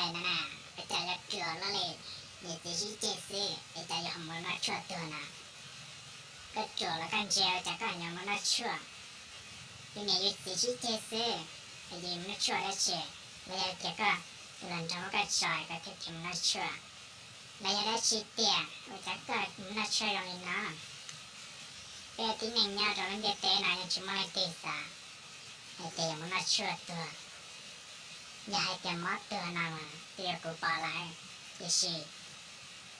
No na, ua cas yuav ruam luaj li, niam txiv sib ceg xwb es cas yuav mus noj tshuaj tuag na? Koj ruam los koj ntse, ua cas koj yuav mus noj tshuaj? Yus niam yus txiv sib ceg xwb, yus mus noj tshuaj dab tsi? Los yog tias koj tus hluas nraug muab koj tso koj thiaj mus noj tshuaj? Los yog dab tsi tiag, ua cas koj mus noj tshuaj zoo li no? Peb tib neeg nyob rau lub ntiaj teb no yeej tsis muaj leej twg xav hais tias yuav mus noj tshuaj tuag. Yog hais tias mob tuag no mas twb yog kuv pom lawm, tiam sis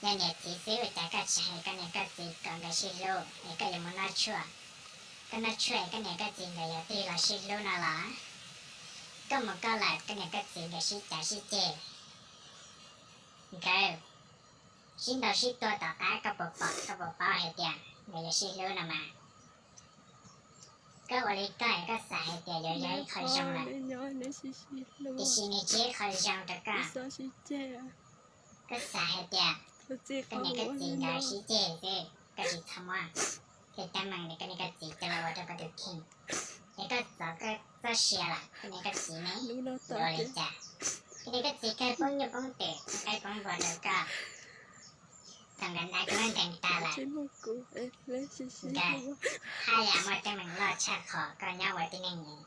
yog niam txiv xwb ua cas koj tsis hais koj niam koj txiv kom nkawd sib hlub es koj yuav mus noj tshuaj? Koj noj tshuaj es koj niam koj txiv nkawd yuav tig los sib hlub no los? Koj mus koj lawm koj niam koj txiv nkawd sib cav sib ceg, nkawd sib ntaus sib tua tom qab, koj puas pom, koj puas paub hais tias nkawd yuav sib hlub no mas? Koj ua li koj es koj xav hais tias yuav yog ib qho zoo lawm, tiam sis nws tsis yog ib qho zoo rau koj. Koj xav hais tias koj niam koj txiv nkawd sib ceg xwb, koj tsis txhob muab tej teeb meem ntawm koj niam koj txiv coj los ua rau koj tus kheej, es koj txov koj txoj sia lawm koj niam koj txiv ne yuav ua li cas? Koj niam koj txiv kawg poob nyuj poob twm poob qaib poob npua rau koj, thaum nkawd ntaus koj lub ntees tas lawm, nkawd haj yam muaj teeb meem loj tshaj qhov koj nyob ua tib neeg li.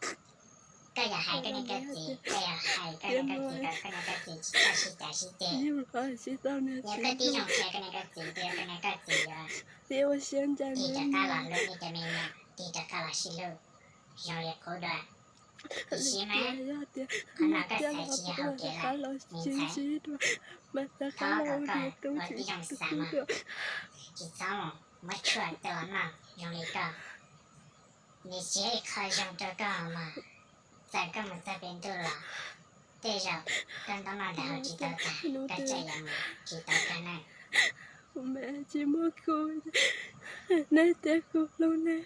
Koj yog hais koj niam koj txiv, koj yog hais koj niam koj txiv kom koj niam koj txiv tsis txhob sib cav sib ceg. Yog koj tib zoo qhia koj niam koj txiv tias koj niam koj txiv yuav tig rov qab los hlub nej cov me nyuam, tig rov qab los sib hlub zoo li qub dua. Tiam sis mas qhov no koj xaiv tsis yog hauv kev lawm, me ntxhais. Thov kom koj ua tib zoo xav mog, tsis txhob mus muab tshuaj coj los noj zoo li koj. Nws tsis yog ib qho zoo rau koj mog. Txawm koj mus txog pem ntuj los tej zaum koj ntaub noj ntais haus tsis tau tag, koj tseem yuav mus tsis tau kawg na. Kuv me tsis muaj kuv, neb tias kuv hlub neb.